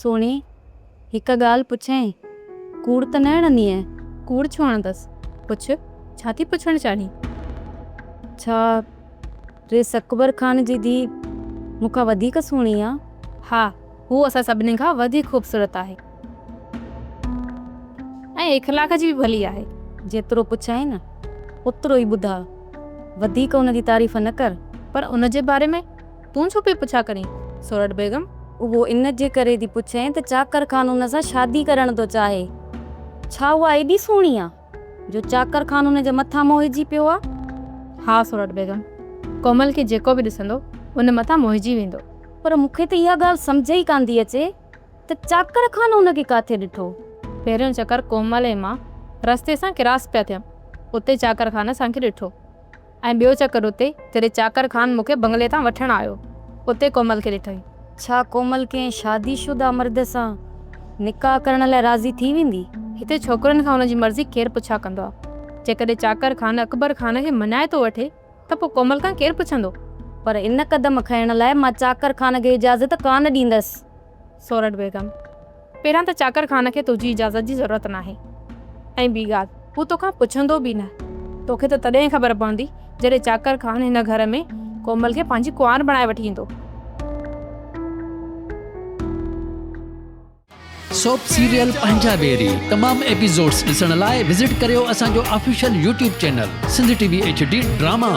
سهڻي، هڪ ڳالهه پڇانء، ڪوڙ ته نه هڻندينء؟ ڪوڙ ڇو هڻندس؟ پڇ، ڇا ٿي پڇڻ چاهين؟ ڇا رئيس اڪبر خان جي ڌيء مون کان وڌيڪ سهڻي آ؟ ها، هوء اسان سڀني کان وڌيڪ خوبصورت آهي ۽ اخلاق جي به ڀلي آهي. جيترو پڇانء نه، اوترو ئي ٻڌاء. وڌيڪ ان جي تعريف نه ڪر. پر ان جي باري ۾ تون ڇو پئي پڇا ڪرين، سورٺ بيگم؟ اهو ان جي ڪري ٿي پڇين ته چاڪر خان ان سان شادي ڪرڻ ٿو چاهي. ڇا اها ايڏي سهڻي آ، جو چاڪر خان ان جي مٿان موهجي پيو آ؟ ها سورٺ بيگم، ڪومل کي جيڪو به ڏسندو، ان مٿان موهجي ويندو. پر مون کي ته اها ڳالهه سمجهه ئي ڪانه ٿي اچي ته چاڪر خان ان کي ڪاٿي ڏٺو؟ پهريون چڪر ڪومل ۽ مان رستي سان ڪراس پيا ٿيم، اتي چاڪر خان اسان کي ڏٺو. ۽ ٻيو چڪر اتي جڏهن چاڪر خان مون کي بنگلي تان وٺڻ آيو، اتي ڪومل کي ڏٺائين. ڇا ڪومل ڪنهن شادي شده مرد سان نڪاح ڪرڻ لاء راضي ٿي ويندي؟ هتي ڇوڪرين کان ان جي مرضي ڪير پڇا ڪندو آ. جيڪڏهن چاڪر خان اڪبر خان کي مڃائي ٿو وٺي ته پوء ڪومل کان ڪير پڇندو؟ پر ان قدم کڻڻ لاء مان چاڪر خان کي اجازت ڪانه ڏيندس. سورٺ بيگم، پهريان ته چاڪر خان کي تنهنجي اجازت جي ضرورت ناهي ۽ ٻي ڳالهه هو توکان پڇندو به نه. توکي ته تڏهن خبر پوندي جڏهن چاڪر خان هن گهر ۾ ڪومل کي پنهنجي ڪنوار بڻائي وٺي ايندو. سوپ سيريل پنهنجا ويري تمام ايپيسوڊس ڏسڻ لاء وزٽ ڪريو اسان جو official YouTube channel Sindh T V H D drama.